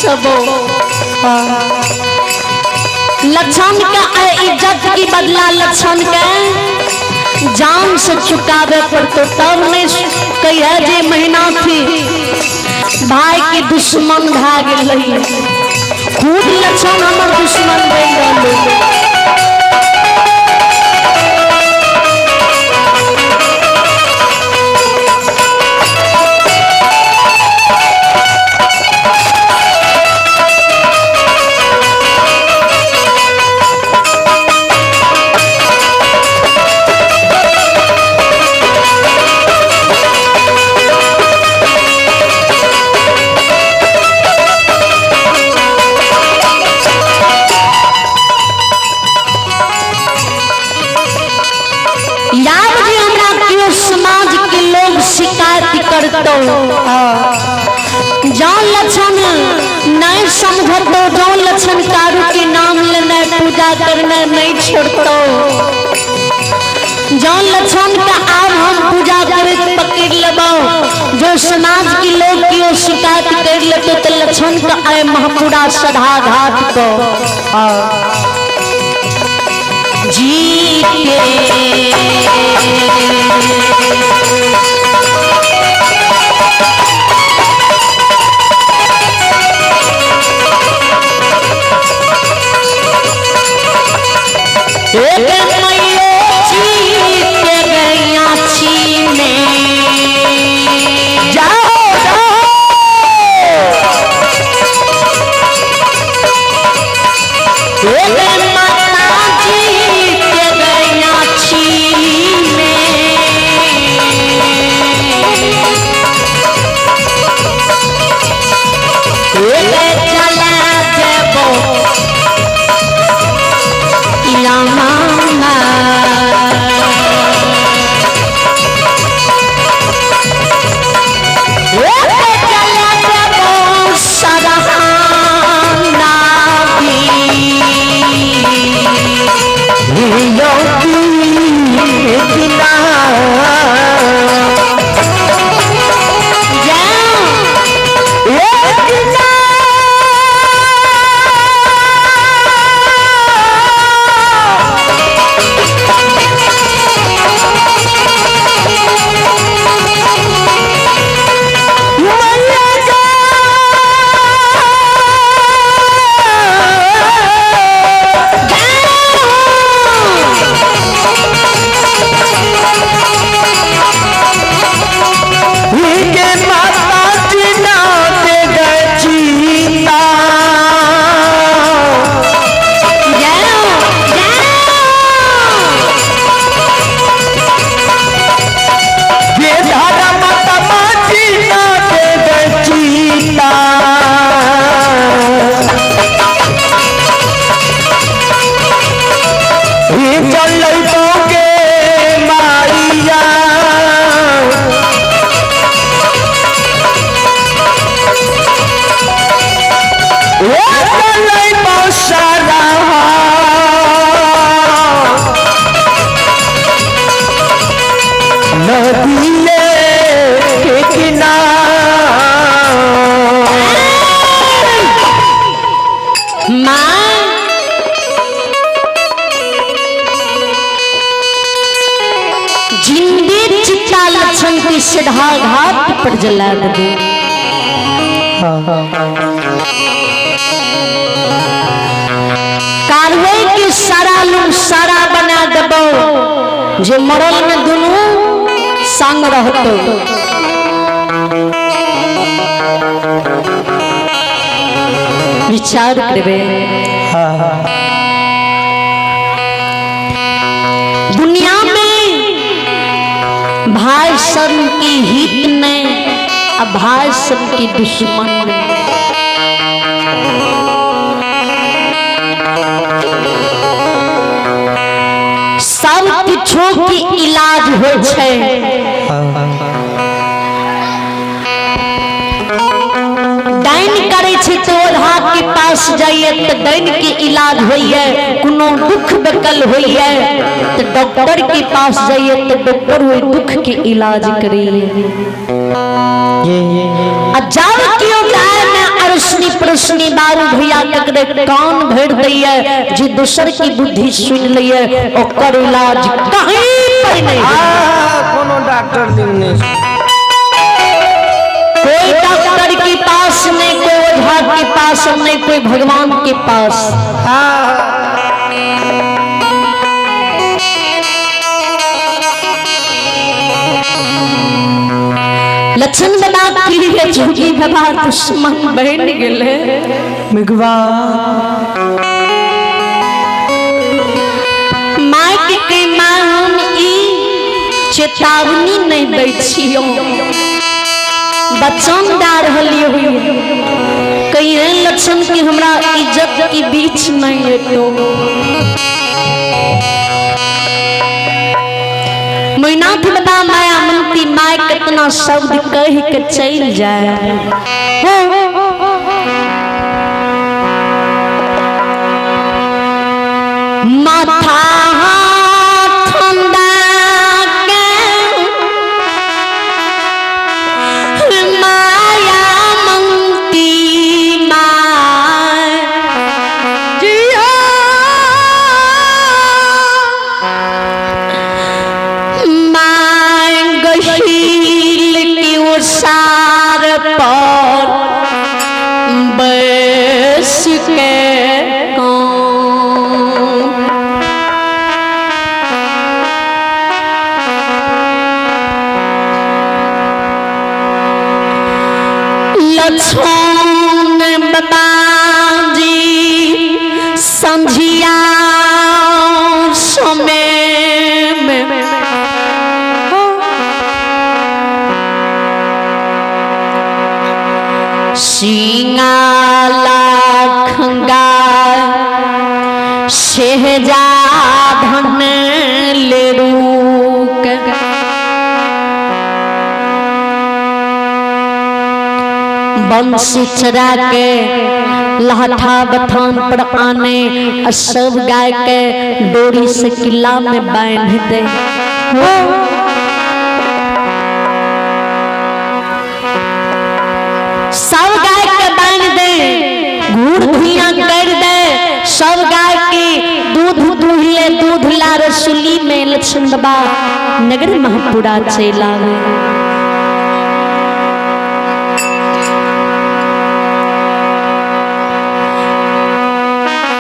छबो। लक्षण के इज्जत की बदला लक्षण के जान से चुकावे पड़तो, तब नहीं कहिए जे महीना थी भाई के दुश्मन भए गेलै। खुद लक्षण हमर दुश्मन बनि रहलै। याद जे हमरा केओ समाज के लोग शिकायत करतो, जौन लक्षण नहीं समझतो, जौन लक्षण कारू के नाम लेने पूजा करने नहीं छोड़तो, जौन लक्षण का आब हम पूजा करे पकड़ लेबो, जो समाज के लोग केओ शिकायत कर लेतो तो लक्षण का आए महपुरा सदा घाट को जीते। एक मैयो जीते गया छी में। जाओ जाओ। एक माता जीते गया छी में। एक चला देबो या मामा। एक चला देबो सराहना भी। जाओ। जाओ जाओ। नदिए के किनारे। माँ जिंदे चित्ता लक्षण के सीधा घाट पर जला दे। कारवाई के सारा लू सारा बना देबो, जे मरल में दुनू संग रहतो। विचार करबे, दुनिया में भाई सन की हित ने और भाई सन की दुश्मन ने। सब किछो के इलाज हो छै। डाइन करे छै तो ओझा के पास जाइए तो डाइन के इलाज होइए, कोनो दुख बकल होइए तो डॉक्टर के पास जाइए तो डॉक्टर ओहि दुख के इलाज करिए। आ जब केओ गाय में अड़ोसनी पड़ोसनी प्रश्न बारू भैया ककरे कान भरि दैया जे दोसर की बुद्धि सुन लैया ओकर इलाज कहीं पर नहीं। कोनो डॉक्टर लग नहीं, कोई डॉक्टर के पास नहीं, कोई ओझा के पास नहीं, कोई भगवान के पास। लक्षण बाबा के लिए जोगी बाबा दुश्मन बन गेले। माय के के माँ हम ई चेतावनी नहीं दै छियौ, बचन दे रहलियो। कहिए लक्षण की हमरा इज्जत के बीच नहीं एतो। मैनाथ बाबा माया मंती my कितना शब्द कह के चल जाए। माथा ठंडा के माया मंती my जी my गहील की उसार पर बैस के कौन लक्ष्मण बाबाजी संझिया समय में सिंगाला खंगा शहजा धन लेरूक बंसी चरा के लाठा बथान पर आने और सब गाय के डोरी से किला में बांध दे। सब गाय के बांध दे, घूर धुइया कर दे, सब गाय के दूध दूहिले दूध ला रसुली में लक्ष्मण बाबा नगर महापुरा चलावे।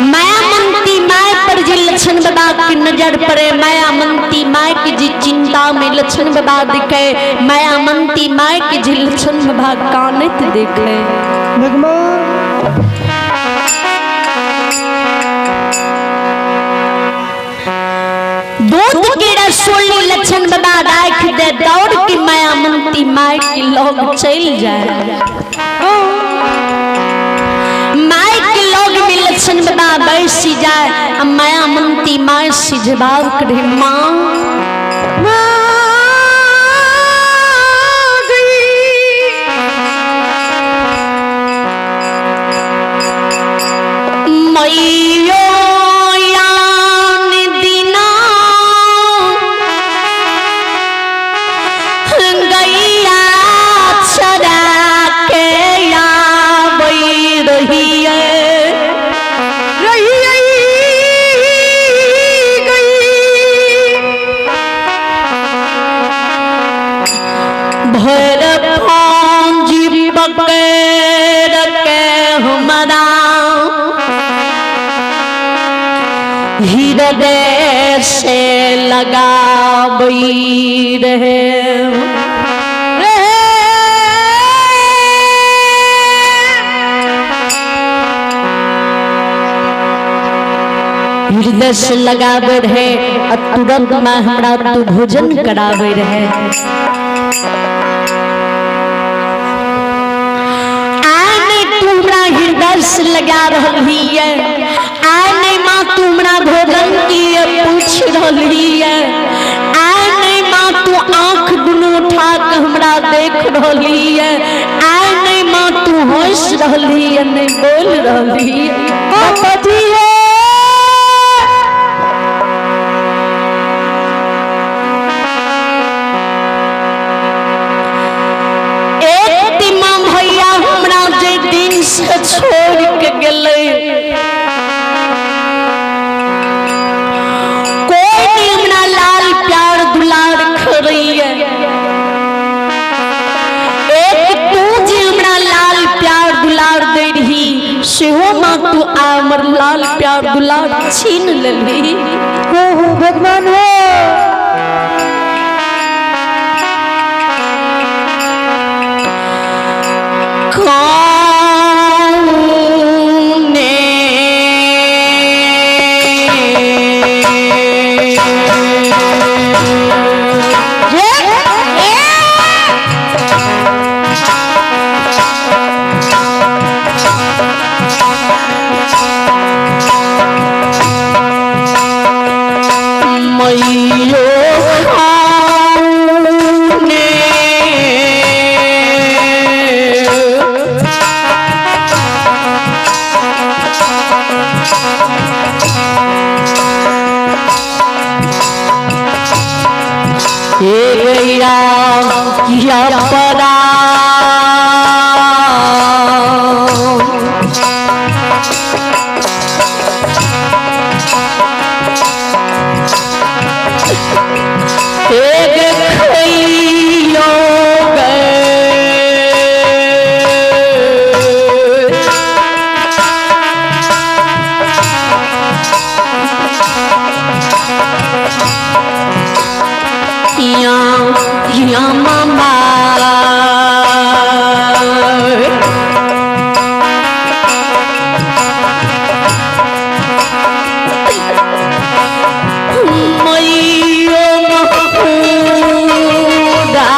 माया मंती my पर जे लक्ष्मण बाबा की नजर पड़े, माया मंती my की जी चिंता में लक्ष्मण बाबा दिखे, माया मंती my की जी लक्ष्मण बाबा कानत देखे। दूध की रसोली लक्ष्मण बाबा राख दे, दौड़ की माया मंती my की लोग चल जाए। My के लोग में लक्ष्मण बाबा बैसी जाए, आ माया मंती my से जवाब करे माँ मैयो यान दिना गैया चरा के आबै रहिए भर पूंजी पकड़ के हमरा हृदय से लगाबै रहे। हृदय से लगावे रहे आ तुरंत में हमरा तू भोजन करावे रहे। आने तू हमरा हृदय से लगा रही है, आने माँ तू हमरा भोजन किए पूछ रही है, आने माँ तू आँख दुनू उठा के हमरा देख रही है, आने माँ तू हंस रही है नहीं बोल रही है। पापा जी है। एक दिमा भैया हमरा जे दिन से छोड़ प्यार दुलार छीन लेली। हो हो भगवान हो। कौने मैयो खाने हे गैया किया परा एक खैयो गए। या या मामा मैयो महुदा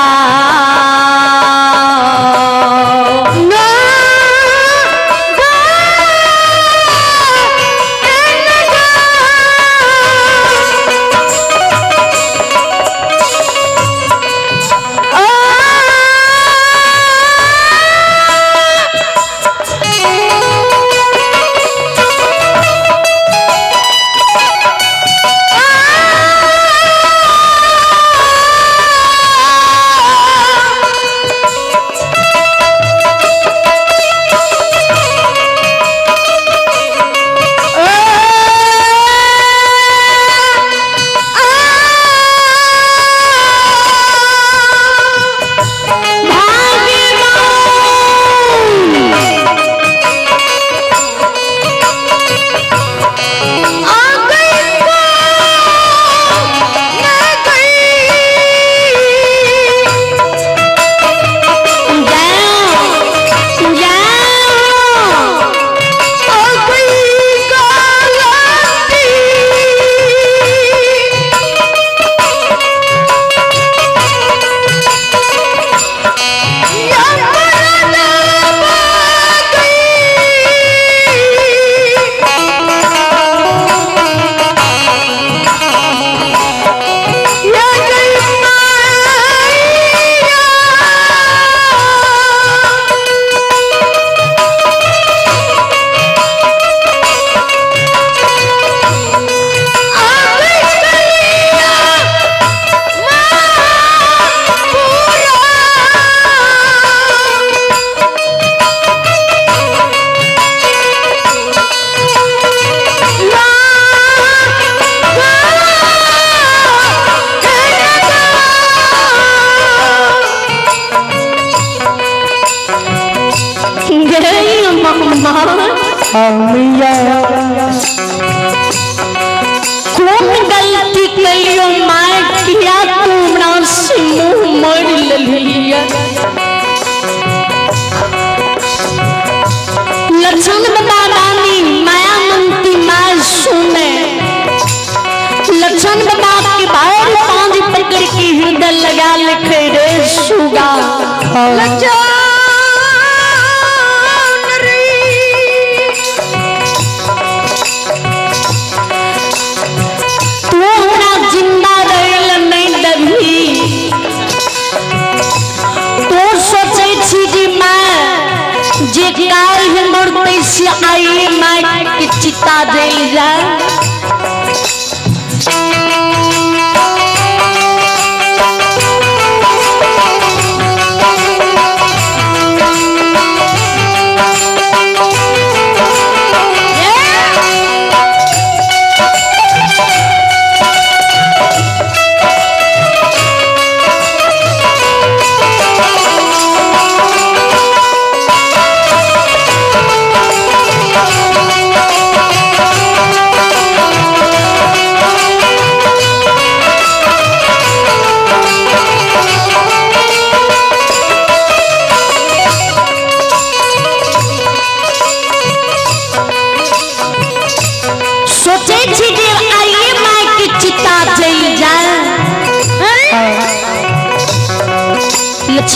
गई मम्मा मैया कौन गलती कलियो माय किया तू हमरा से मुंह मोड़ लेलिया। लक्षण बाबा रानी माया मंती माय सुने लक्षण बाबा के बाहर पांच पकड़ के हृदय लगा लिखे रे सुगा। तू हमरा जिंदा रहल नहीं दबी। तू सोचै छी जे मैं जे काल्हि मरतै से आई माय के चिता जल जाए।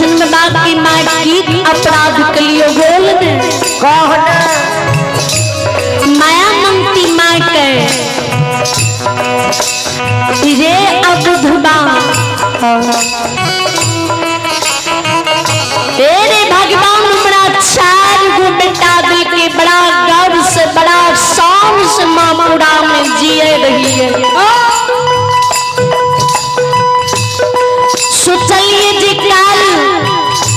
लक्षण बाबा की माँ की अपराध के लिए बोल ने कहना। माया मंगती माँ के रे अबुधबा, रे भगवान हमरा चार गो बेटा दिल के बड़ा गर्व से बड़ा शान से मामूरा में जिए रही है। सोचलिए जे काल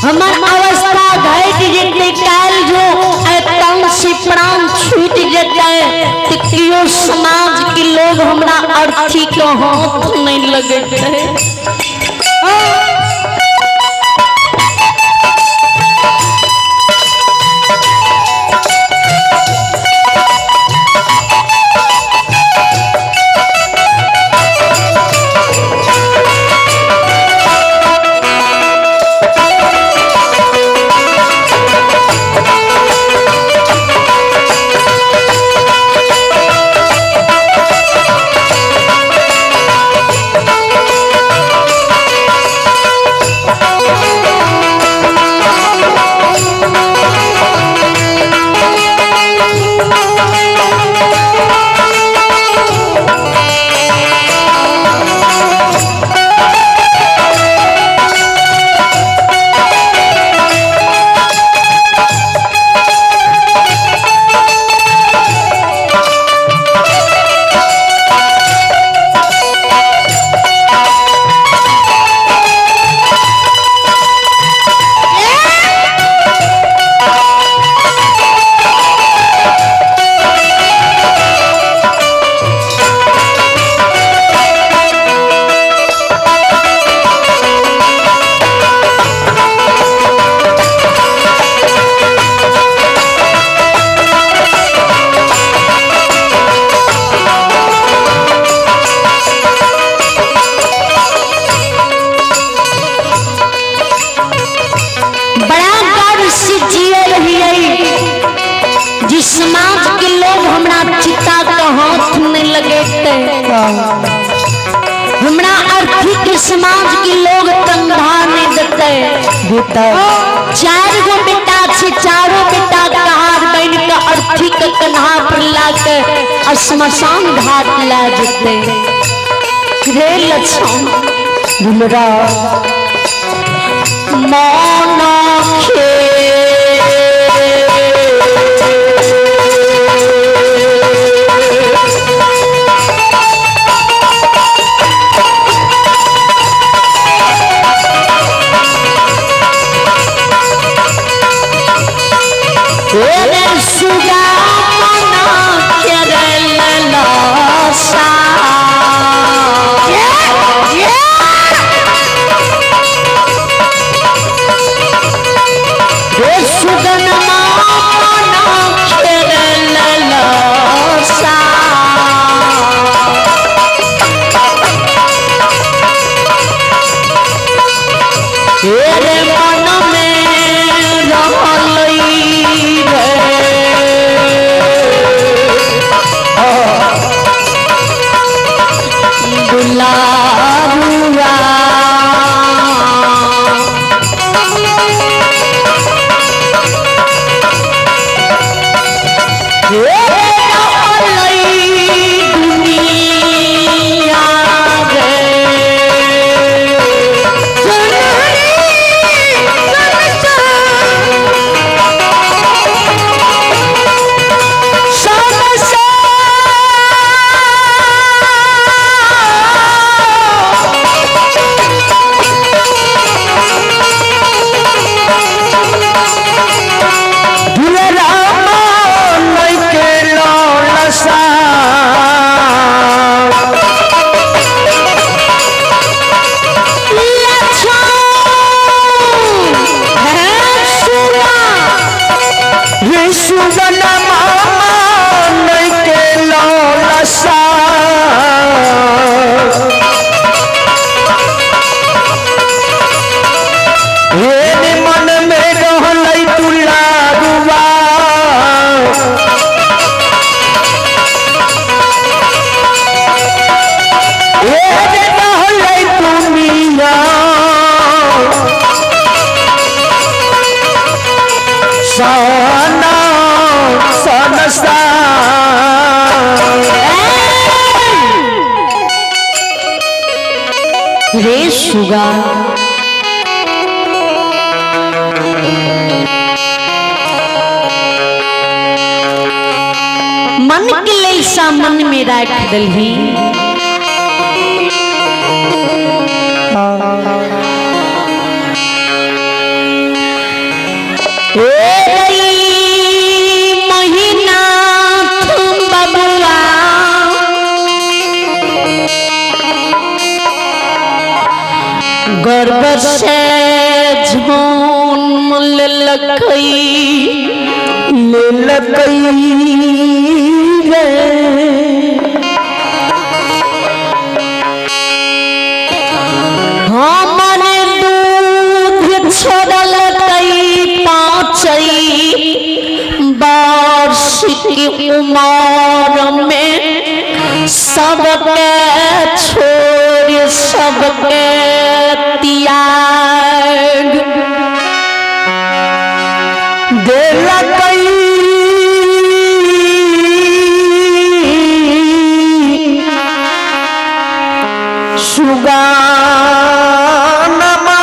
हमर अवस्था घट जेतै, काल जो तन से प्राण छूट जेतै तो केओ समाज के लोग हमरा अर्थी के हाथ नहीं लगते। बड़ा गर्व से जिए रही है जिस समाज के लोग हमरा चिता के हाथ नहीं लगेते, हमरा अर्थी के समाज के लोग कंधा नहीं देते। देता। चार गो बेटा छे, चारों बेटा कहार बन के अर्थी के कन्हा पर ला के श्मशान घाट ला जेते। रे लक्ष्मण दुलरा मौना दशा। रे सुगा, मन के लैसा मन में राख दलही। महीना बबुआ गर्भ से झोन लेलकै, लेलकै रे। हमर दूध छोड़लकै 5 वर्ष की उम्र में, सबके छोड़ सबके त्याग देलकै सुगानमा।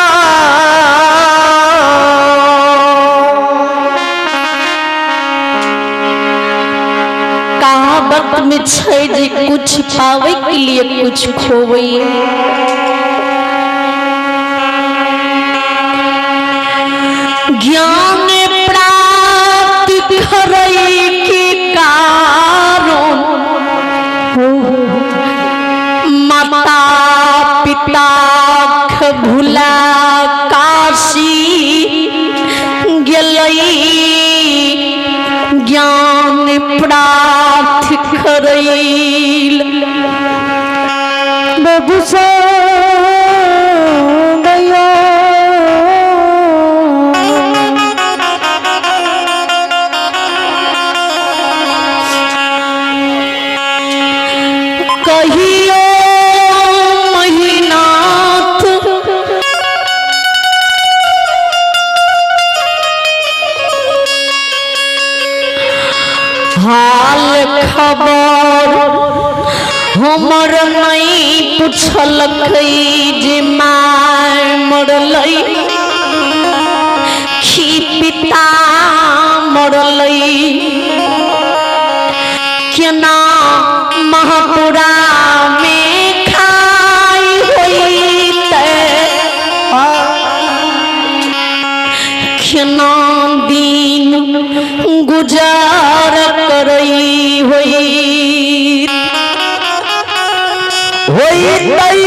कहावत में छै जे कुछ पावे के लिए कुछ खोवे। ज्ञान प्राप्त करै के कारण माता पिता के भुला काशी गेलै ज्ञान प्राप्त करैल। बाबू गया। कहियो महिनाथ हाल खबर हमर नहीं पुछलकै जे माय मरलै कि पिता मरलै, केना महापुरा में खाई होइतै, केना दिन गुजार करै होई। होइतै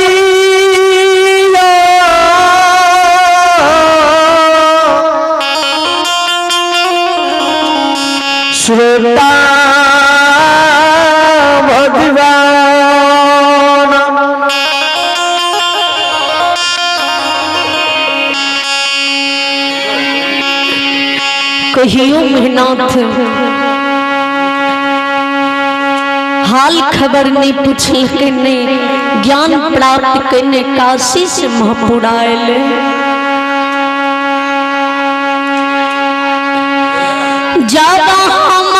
श्रोता भगवान। कहियो मेहनाथ हाल खबर नहीं पूछलकै, नहीं ज्ञान प्राप्त करने काशी से महापुरा आयल। ज्यादा हम